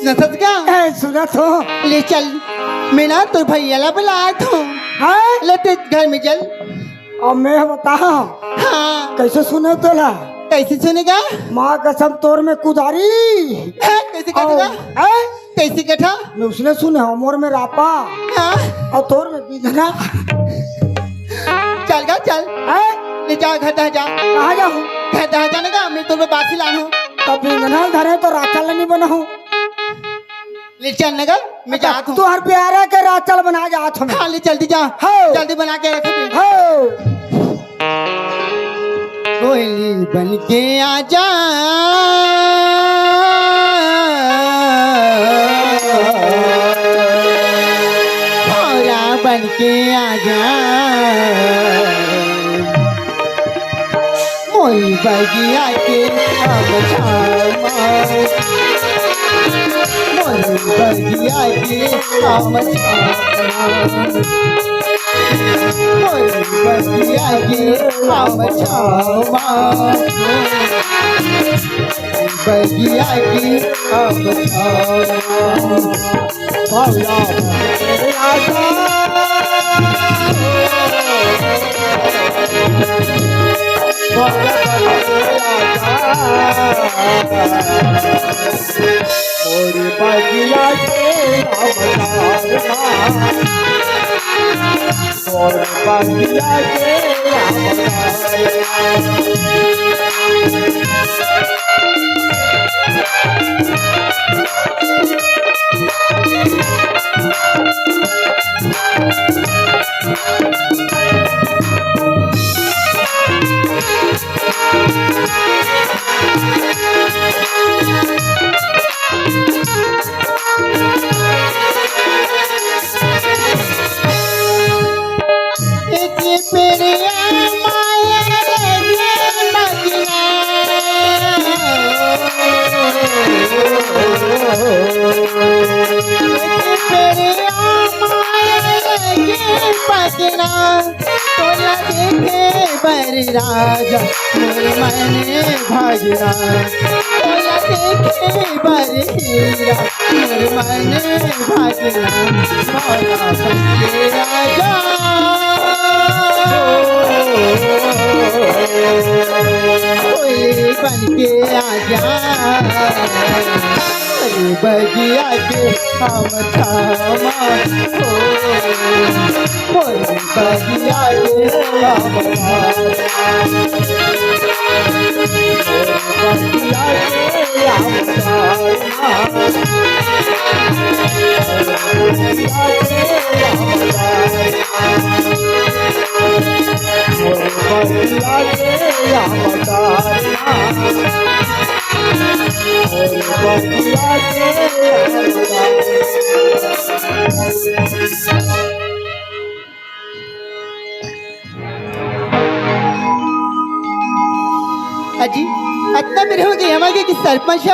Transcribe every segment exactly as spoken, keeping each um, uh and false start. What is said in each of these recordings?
सुनत हस का? ए, सुनत हों। ले चल, मैं ना तोर भैया ला बुलात हों। हाँ? ले ते घर में चल। अब मैं बतावं। हाँ। कइसे सुने तोला? कइसे सुने गा? माँ कसम तोर में कुदारी। हैं? कइसे कथे गा? हैं? कइसे कथे? मैं उसने सुने हव, मोर में रापा। हाँ। अउ तोर में बिंधना। चल गा, चल। हैं? ले जा, घर डहर जा। कहाँ जाहूँ? घर डहर जा ना गा, मैं तोर में बासी लानहूँ। तब बिंधना धरे तो राचा ल नइ बनाहूँ। ले चल ना गा, मैं जात हों। तुँहर प्यारा के राचा ल बना जात हों मैं। हाँ, ले जल्दी जा। हो। जल्दी बना के रख दे। हो। कोयली बन के आजा, भौंरा बन के आजा। मोरी बगिया के आम छाँव मा। मोरी बगिया के आम छाँव मा। मोरी बगिया के आम छाँव मा। बगिया के आम छाँव मा। भौंरा बन के आजा। भौंरा बन के आजा। मोर बगिया के आम छाँव मा। मोर बगिया के आम छाँव मा। एक पेरिया माया रे मगिया। एक पेरिया माया रे पगना। तोला देखे बर राजा मोर मन भागना। तोला देखे बर हीरा मोर मन भागना। भौंरा बन के आजा। कोयली बन के आजा। मोर बगिया के आम छाँव मा। ओ, मोर बगिया के आम छाँव मा। मोर बगिया के आम छाँव मा। मोर बगिया के आम छाँव मा। मोर बगिया लागे अवतार ना, और बतिया के अवतार। अजी, अतना बेर हो गे हमारे के सरपंच ह,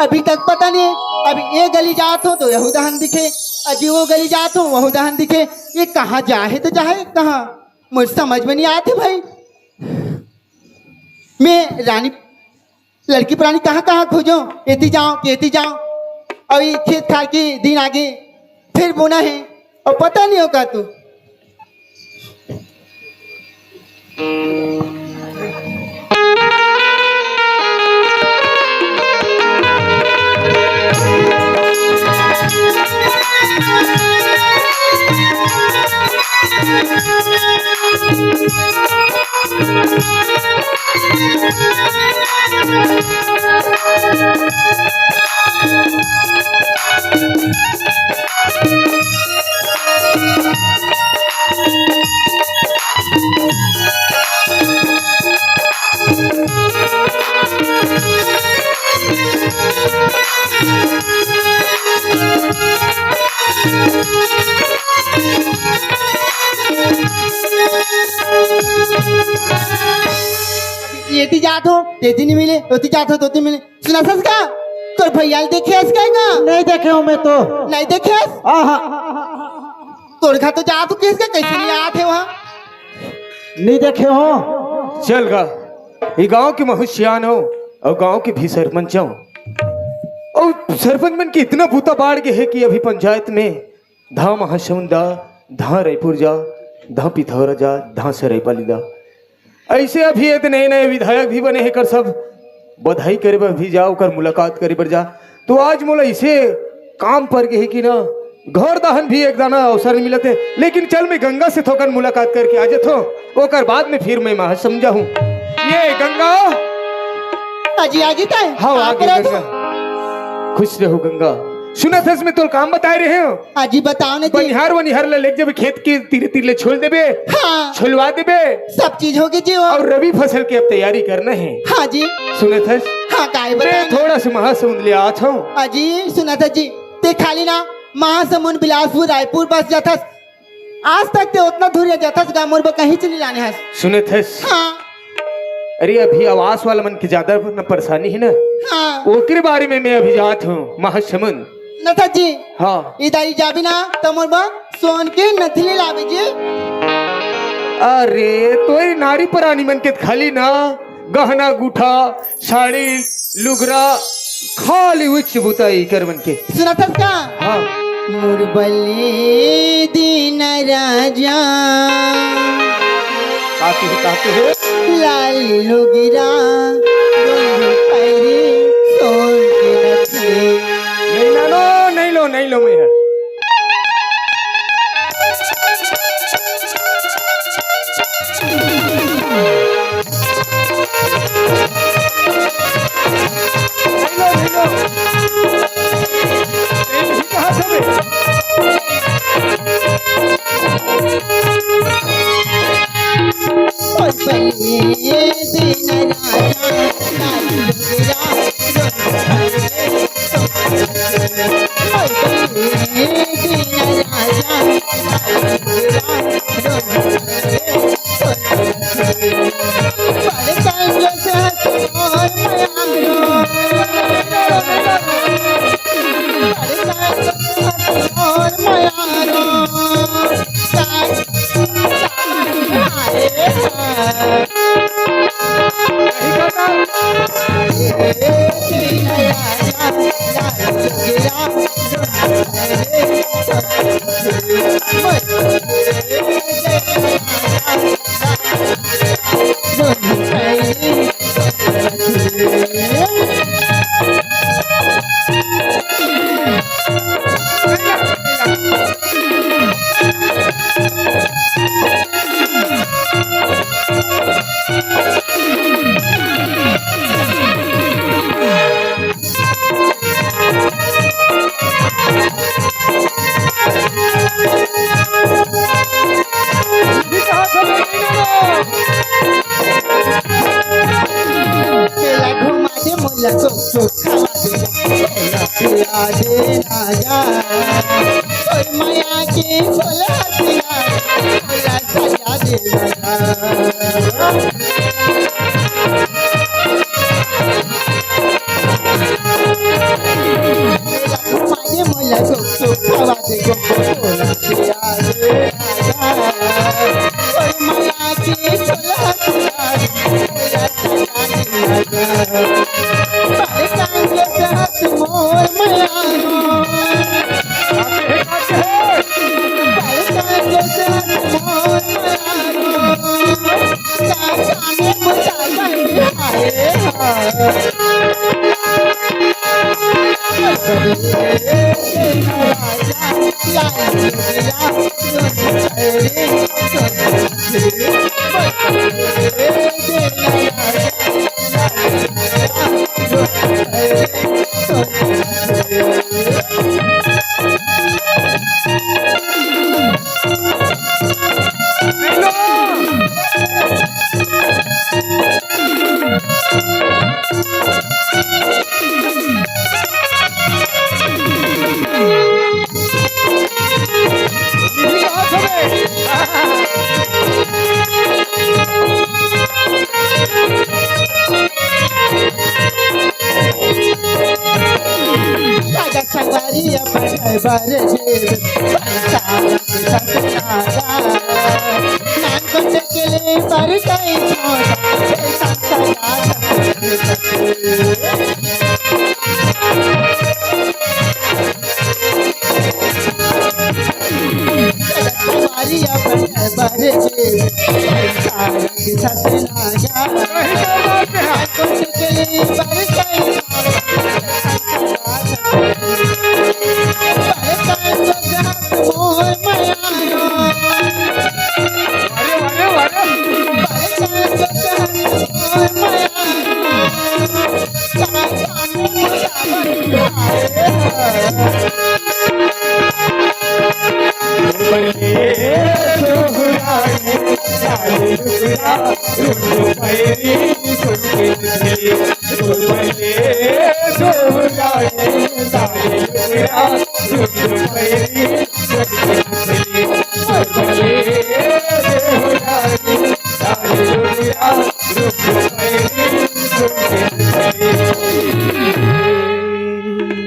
अभी तक पता नहीं। अभी ये गली जात हो तो यहू दहन दिखे, अजी वो गली जात हो वहू दहन दिखे। ये कहाँ जाहे तो जाहे कहाँ, मुझे समझ में नहीं आते भाई। मैं रानी लड़की प्राणी कहाँ कहाँ खोजो, एती जाओ केती जाओ। अउ ये खेत खार के दिन आगे, फिर बोना है अउ पता नहीं हो का तू। एती जात हो, तेती नहीं मिले, ओती जात हो, तोती मिले। सुनत हस का? तोर भैया ल देखे हस का? नहीं देखे हो मैं तो। नहीं देखे हस? आहा। तोर घर तो जात हो, किस का कैसे नहीं आत है वहाँ? नहीं देखे हो। चल गा, ये गांव के महू सियान हो अउ गांव के भी सरपंच हो। अउ सरपंच मन के इतना बूता बाढ़ गे हे कि अभी पंचायत में धा महासमुंद दा, धा रायपुर जा, धा पिथौरा जा, धा सरायपाली दा। ऐसे अभी ये नए नए विधायक भी बने हे, कर सब बधाई करे बर भी जा, ओकर मुलाकात करे बर जा। तो आज मोला इसे काम पर गे हे कि ना, घर दहन भी एक दाना अवसर नहीं मिलत हे। लेकिन चल, मैं गंगा से थोकन मुलाकात करके आ जाथो, ओकर बाद में फिर मैं महासमुंद जाहूँ। ये गंगा। अजी, आ गई तै? हाँ, आ हाँ, गई बोला तो। गंगा। खुश रहो गंगा। सुनत हस मैं तोर काम बताए रहे हो। अजी, बताओ ना जी। बनिहार वनिहार ले लेके जब खेत के तीरे तीरे ले छोल देबे। हाँ। छोलवा देबे। सब चीज होगी जी वो। अउ रबी फसल के अब तैयारी करना है। हाँ जी। सुनत हस? हाँ, काय मैं बताओ ना। थोड़ा सा महासमुंद ले आत हूँ। अजी, सुनत हस जी, ते खाली ना महासमुंद, बिलासपुर, रायपुर बस जाथस। आज तक ते उतना दूर जाथस गा, मोर बर कहीं चली लाने हस। सुनत हस? हाँ। अरे, अभी आवास वाला मन के ज्यादा न परेशानी है ना। हाँ। ओकरे बारे में मैं अभी जात हूँ महासमुंद। सुनत हस जी। हाँ। इधर ही जाबी ना, तो मोर बर सोन के नथली लाबे जी। अरे, तो ये नारी परानी मन के खाली ना गहना गुठा, साड़ी, लुगरा, खाली उच्च बुताई कर मन के। सुनत हस का? हाँ। मोर बलिए दीन राजा। काती है, काती है। लाल लुगरा, दोनों पैरी, सोन के नथली। नहीं लानो, नहीं लो, नहीं लो मैं है। सुख सुख खावा दे, पिया दे ना जा। तोर मया के भोला पिया, भोला सजा दे ना जा। मारे मोला सुख सुख खावा दे, भोला पिया दे ना जा। तोर मया के भोला पिया, भोला राजा संगवारी अपन बर जीव, संसार के संग नारा। नान कोटे के ले पर कई छोड़, संसार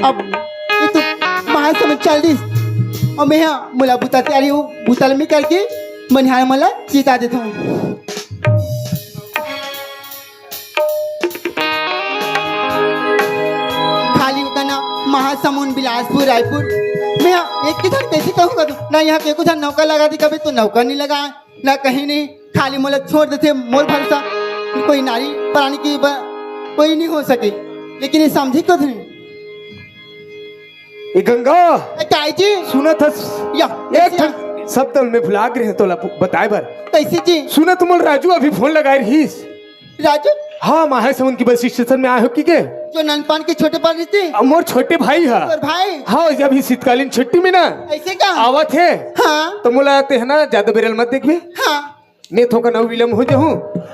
अब ये तो महासमुंद चल दिस, अउ मैं हा मोला बुता तैयारी हूँ, बुता ल मैं करके मनिहार मन ला चिता देथों। खाली ओतना महासमुंद, बिलासपुर, रायपुर, मैं हा एक ही झन कैसे कहूँगा तू? ना यहाँ पे कुछ नौका लगा दी कभी, तो नौका नहीं लगा। ना कहीं नहीं, खाली मोला छोड़ देथे, मोर भरोसा कोई नारी प्राणी की ब-, कोई नहीं हो सके। लेकिन ये समझी कथनी। ए गंगा, ए ताई जी। सुनत हस? या, एक कैसे ठन शब्द मैं भुला गे रहें तोला बताए बर। कैसे जी? सुनत मोला राजू अभी फोन लगाए रहिस। राजू? हाँ, महासमुंद की बस स्टेशन में आए हो कि के? जो ननपान के छोटे पान रहते? अब मोर छोटे भाई है। और भाई? हाँ, जब ही शीतकालीन छुट्टी में ना ऐसे का? आवत है। हाँ। तो मोला आते है ना, ज्यादा बेरा ल मत देखबे। हाँ। मैं थोकन अउ विलम्ब हो जाहूँ,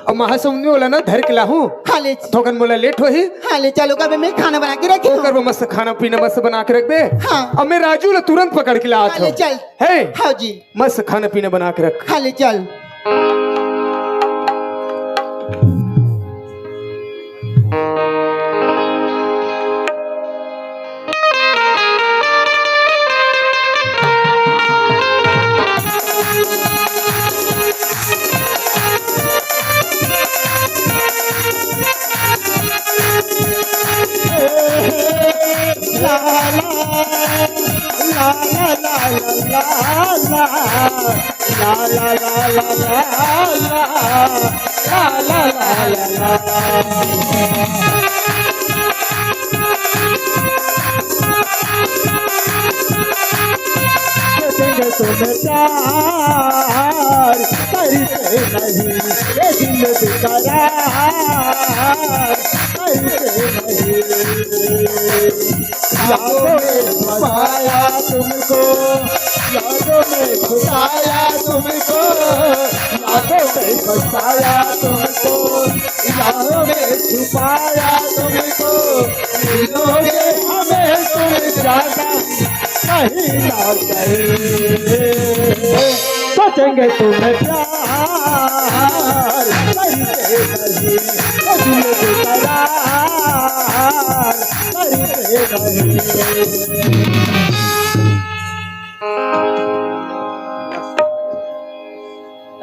अब महासमुंद में ओला ना धर के लाहूँ। हाँ, ले। थोकन मोला लेट होही। हाँ, ले चलो, कबे मैं खाना बना के रखी हूँ। ओकर बर मस्त खाना पीना मस्त बना के रखबे। हाँ। अब मैं राजू ला तुरंत पकड़ के लात हूँ। हाँ, ले चल। हे। हाँ जी। मस्त खाना पीना बना के रख। हाँ, ले चल। तुम प्यार करते नहीं, ये दिल बेकरार करते नहीं। यादों में फंसाया तुमको, यादों में फंसाया तुमको, यादों में फंसाया तुमको। जाओगे छुपाया तुमको, मिलोगे हमें तुम ज्यादा, कहीं ना कहीं सोचेंगे तुम्हें प्यार, करते नहीं वो दिल बेकरार, करते नहीं।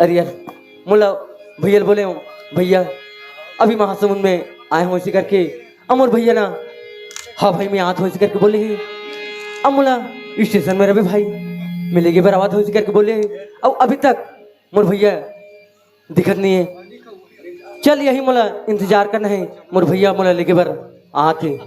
अरे यार, मोला भैया ल बोले हूँ, भैया अभी महासमुंद में आए हूँ ऐसे करके। अब मोर भैया ना, हाँ भाई मैं आत हूँ ऐसे करके बोले ही। अब मोला स्टेशन में रहे भाई, मिलेगे बर आवत हूँ ऐसे करके बोले ही। अब अभी तक मोर भैया दिखत नहीं है। चल यही मोला इंतजार करना है, मोर भैया मोला लेके बर आत है।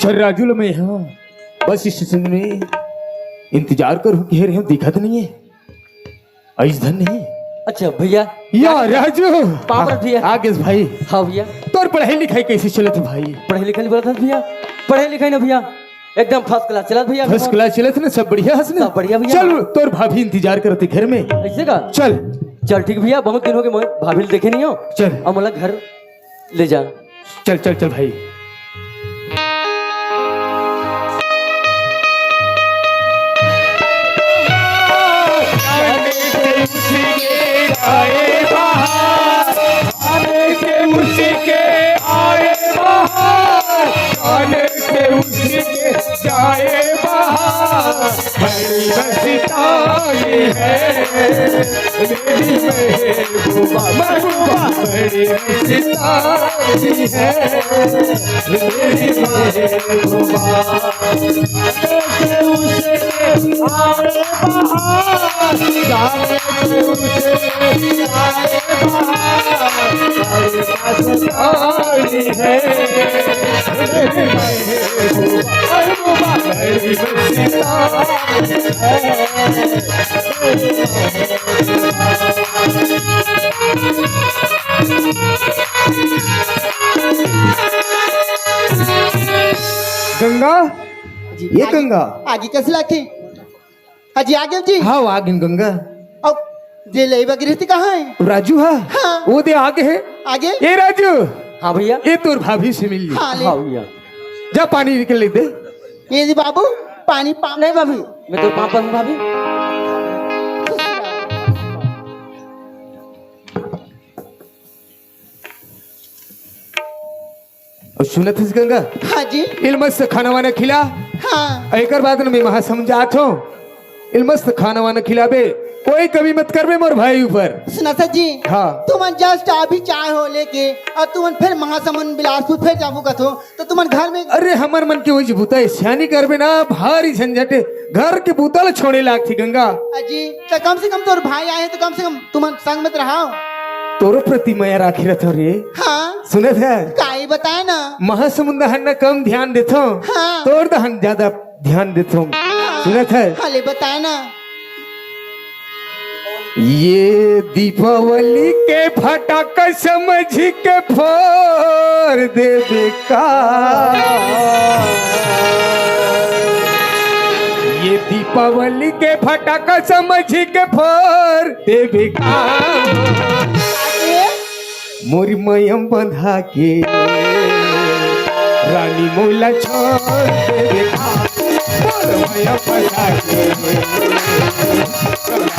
चल राजू, लो मैं यहाँ बस स्टेशन में इंतजार करूँ, कह रहे हो दिखत नहीं है। अइस धन नहीं। अच्छा भैया। या राजू। पाँव परत भैया। आ गेस भाई। हाँ भैया। तोर पढ़ाई लिखाई कैसे चलत हे भाई? पढ़ाई लिखाई बोलत हस भैया, पढ़ाई लिखाई ना भैया, एकदम फर्स्ट क्लास चलत भैया। फर्स्ट क्लास चलत ना, सब बढ़िया हस ना? सब बढ़िया भैया। चल, तोर भाभी इंतजार करत हे घर में। ऐसे का? चल। चल ठीक भैया, बहुत दिन हो गए, मैं भाभी ल देखे नहीं हो। चल। अब मोला घर ले जा। चल चल चल भाई। बड़ी मस्तानी है मेरी महबूबा, महबूबा। बड़ी मस्तानी है मेरी महबूबा। जाने से उसे आए बहार, जाने से उसे आए बहार। बड़ी मस्तानी है मेरी महबूबा, महबूबा। बड़ी मस्तानी है। गंगा, जी, ये आगे, गंगा। आगे कैसे लाथे? हाँ जी, आगे जी। हाँ, आगे गंगा। अब जे ले बगरी थी कहाँ है? राजू, हाँ। हाँ। वो दे आगे है। आगे? ए राजू। हाँ भैया। ए तोर भाभी से मिल ली। हाँ, ले। हाँ भैया। जा पानी निकल ले दे। ये जी बाबू, पानी पा। नहीं भाभी, मैं तो पापा हूँ भाभी। अउ सुनत हस गंगा? हाँ जी। इल मस्त खाना वाना खिला। हाँ। अउ एकर बाद न मैं महासमुंद जात हूँ। इल मस्त खाना वाना खिलाबे, कोई कमी मत करबे मोर भाई ऊपर। सुनत हस जी। हाँ। तुमन just अभी चाय हो लेके अउ तुमन फिर महासमुंद बिलासपुर फिर जाबो कथो। तो तुमन घर में अरे हमर मन के वही बुता है, सियानी करबे ना, भारी झंझट है। घर के बुता ल छोड़े लागथे गंगा। अजी, तो कम से कम तोर भाई आए हैं, तो कम से कम तुमन संग मत रहाओ। तोरो प्रति मया राखे रहथो रे। हाँ। सुनत है? काई बताए ना। महासमुंद हन न कम ध्यान देथो। हाँ। तोर दहन ज्यादा ध्यान देथो। हाँ। सुनत है? हाँ, ले बताए ना। ये दीपावली के फटाका समझ के फोड़ देबे का? ये दीपावली के फटाका समझ के फोड़ देबे का? मोर मयम बंधा के रानी मोला छोड़ देबे का? मोर मयम बंधा के रानी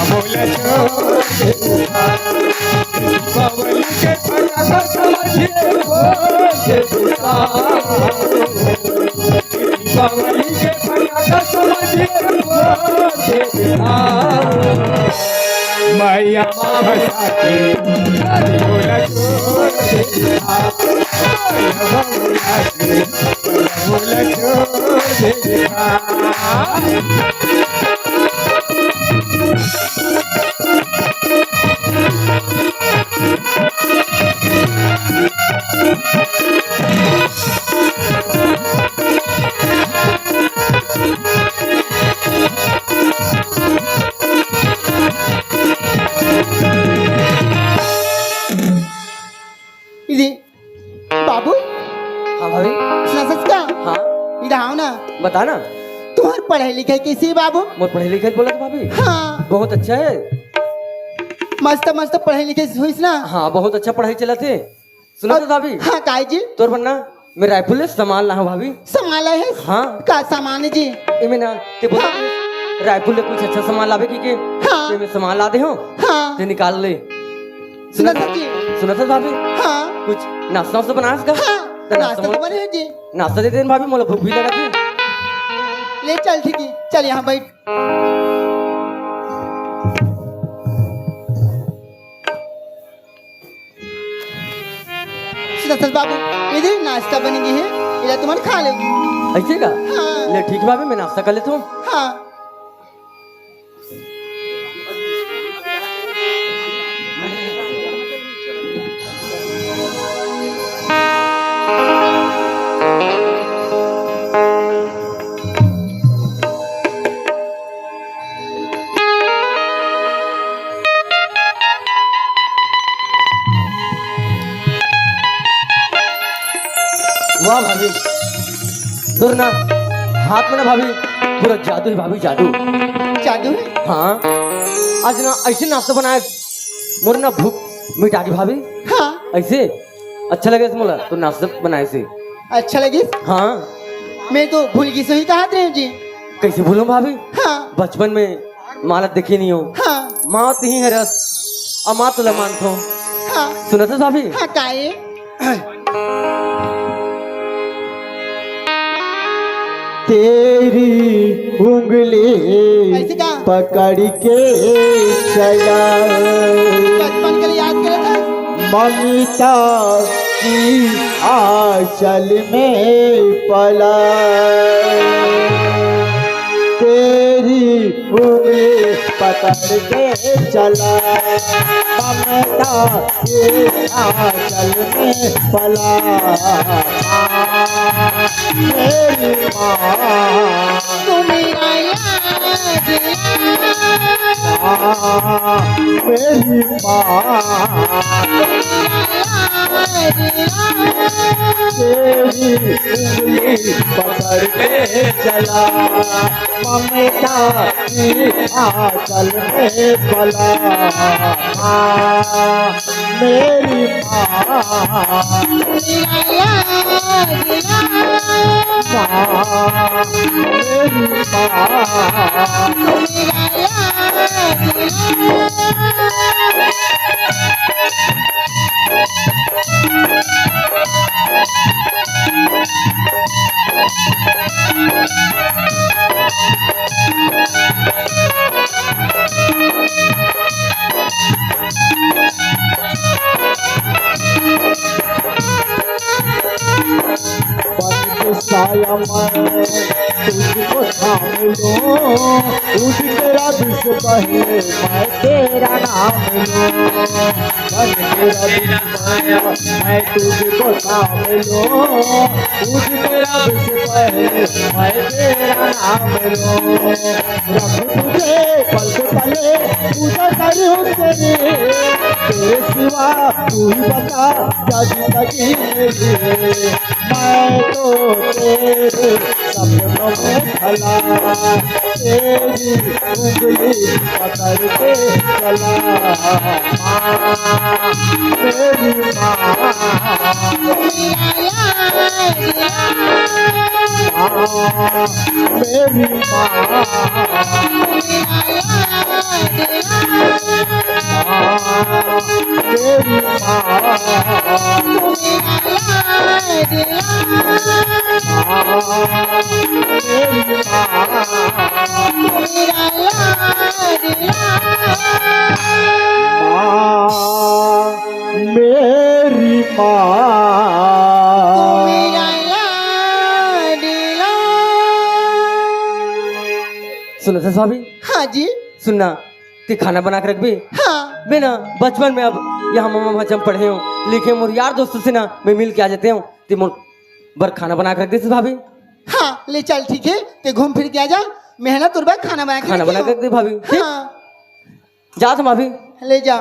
मोला छोड़ देबे का? दीपावली के फटाका समझ के फोड़ देबे का? दीपावली के फटाका समझ के फोड़ देबे का? मया फंसा के रानी मोला छोड़ देबे का? भौला के, भौला छोड़ दे रे भाई। इदी, बाबू। हाँ भाभी। सुनथस का? हाँ। इधर आओ ना। बता ना। तुम्हार पढ़ाई लिखाई कैसी है बाबू? मोर पढ़ाई लिखाई बोलत भाभी? हाँ। बहुत अच्छा है। मस्त मस्त पढ़ाई लिखाई होइस ना? हाँ, बहुत अच्छा पढ़ाई चलत हे। सुनथस भाभी? हाँ, काय जी? तोर बर ना मैं रायपुर ले सामान लाहूँ भाभी। सामान लाए है? हाँ। का सामान है जी? एमे ना, ते बोला हाँ। रायपुर ले कुछ अच्छा सामान लाबे कहिके। हाँ। ते मैं सामान ला दे हूँ। हाँ। ते निकाल ले। सुनथस जी? सुनथस भाभी? हाँ। कुछ नाश्ता वास्ता बनास का? हाँ। तो नाश्ता नाश्ता तो बने है जी। नाश्ता दे दे भाभी, मोला भूख भी लगत हे। ले चल, ठीक है, चल यहाँ बैठ। सुनथस बाबू, इधर नाश्ता बन गई है, इधर तुम्हारे खा लो। ऐसे का? हाँ। ले ठीक भाभी, मैं नाश्ता कर लेता हूँ। हाँ। वाह भाभी, तोर ना हाथ में ना भाभी पूरा जादू है भाभी, जादू। जादू है? हाँ, आज ना ऐसे नाश्ता बनाए, मोर ना भूख मिटा दी भाभी। हाँ। ऐसे अच्छा लगे मोला तो नाश्ता बनाए से। अच्छा लगे? हाँ। मैं तो भूल गई सही कहा रहे जी। कैसे भूलूं भाभी? हाँ। बचपन में मालत देखे नहीं हो। हाँ। माँ तो ही है रस, अमात ल मानथो। हाँ। सुनथस भाभी? हाँ, काए? तेरी उंगली ऐसे का? पकड़ के चला। बचपन के लिए याद करे था। ममता की आंचल में पला। तेरी उंगली पकड़ के चला, ममता के आंचल में पला। मेरी माँ, तू मेरा याद आ। मेरी माँ, तू मेरा याद आ। तेरी उंगली पकड़ के चला, ममता की आंचल में पला। माँ, मेरी माँ, मेरा याद आ। माँ, मेरी माँ, मेरा याद आ। बन के साया मैं तुझको थाम लूं, उठ तेरा विश्व पहले मैं तेरा नाम लूं। बन के रवि साया मैं तुझको थाम लूं, उठ तेरा विश्व पहले मैं तेरा नाम लूं। रखूं तुझे पल से पले, पूजा करूं तेरी, तेरे सिवा तू ही बता क्या जिंदगी मेरी। मैं तो तेरे सपनों में ढला, तेरी उंगली पकड़ के चला। माँ, मेरी माँ, माँ, मेरी माँ, माँ, मेरी माँ, माँ, मेरी माँ, माँ, मेरी माँ। सुन ना भाभी। हाँ जी। सुन ना, ते खाना बना के रखबे। हाँ। मैं ना बचपन में अब यहाँ मामा वहाँ जम पढ़े हूँ, लेकिन मोर यार दोस्तों से ना मैं मिल के आ जाते हूँ। ते मोर बर खाना बना के रख दे भाभी। हाँ, ले चल, ठीक है, ते घूम फिर के आ जा। मैं ना तोर बर खाना बना के खाना रखे बना के हूँ। रख दे भाभी, ठीक? हाँ। जा तुम भाभी। ले जा।